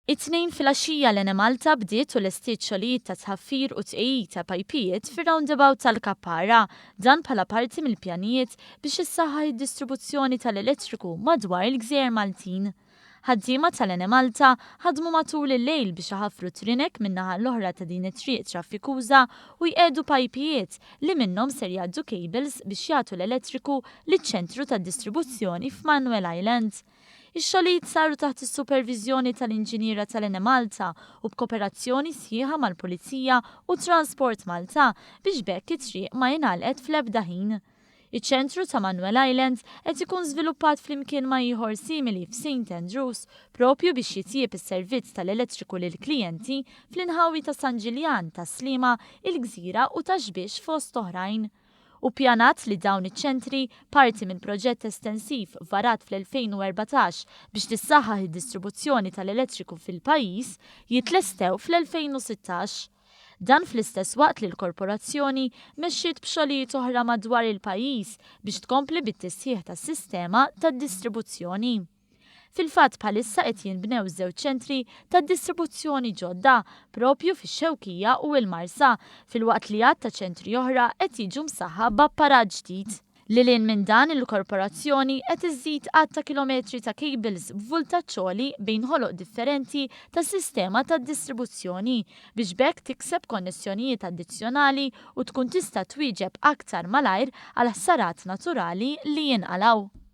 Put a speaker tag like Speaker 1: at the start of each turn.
Speaker 1: It-Tnejn filgħaxija l-Enemalta bdiet u lestiet xogħlijiet ta' tħaffir u tqegħid ta' pajpijiet fir-roundabout tal-Kappara, dan bħala parti mill-pjanijiet biex issaħħaħ id-distribuzzjoni tal-elettriku madwar il-gżejjer Maltin. Ħaddiema tal-Enemalta ħadmu matul il-lejl biex iħaffru trinek min-naħa l-oħra ta' din it-triq traffikuża u jqiegħdu pajpijiet li minnhom ser jgħaddu cables biex jagħtu l-elettriku liċ-ċentru tad-distribuzzjoni f'Manuel Island. Ix-xogħlijiet saru taħt is-superviżjoni tal-inġiniera tal-Enemalta u b'koperazzjoni sħiħa mal-Pulizija u Transport Malta biex b'hekk it-triq ma ingħalqet fl-ebda ħin. Iċ-ċentru ta' Manuel Island qed ikun żviluppat flimkien ma' ieħor simili f'Saint Andrews propju biex jitjieb is-servizz tal-elettriku lill-klijenti fl-inħawi ta' San Ġiljan, Tas-Sliema, il-Gżira u Ta' Xbiex fost oħrajn. Hu ppjanat li dawn iċ-ċentri, parti minn proġett estensiv varat fl-2014 biex tissaħħaħ id-distribuzzjoni tal-elettriku fil-pajjiż, jitlestew fl-2016. Dan fl-istess waqt li l-Korporazzjoni mexxiet b'xogħlijiet oħra madwar il-pajjiż biex tkompli bit-tisħiħ tas-sistema tad-distribuzzjoni. Fil-fatt bħalissa qed jinbnew żewġ ċentri ta' distribuzzjoni ġodda proprju fix-Xewkija u l-Marsa, filwaqt li għadd ta' ċentri oħra qed jiġu msaħħa b'apparat ġdid. Lil hinn minn dan, il-Korporazzjoni qed iżżid għadd ta' kilometri ta' cables b'vultaġġ għoli bejn ħoloq differenti tas-sistema tad-distribuzzjoni biex b'hekk tikseb konnessjonijiet addizzjonali u tkun tista' twieġeb aktar malajr għal ħsarat naturali li jinqalgħu.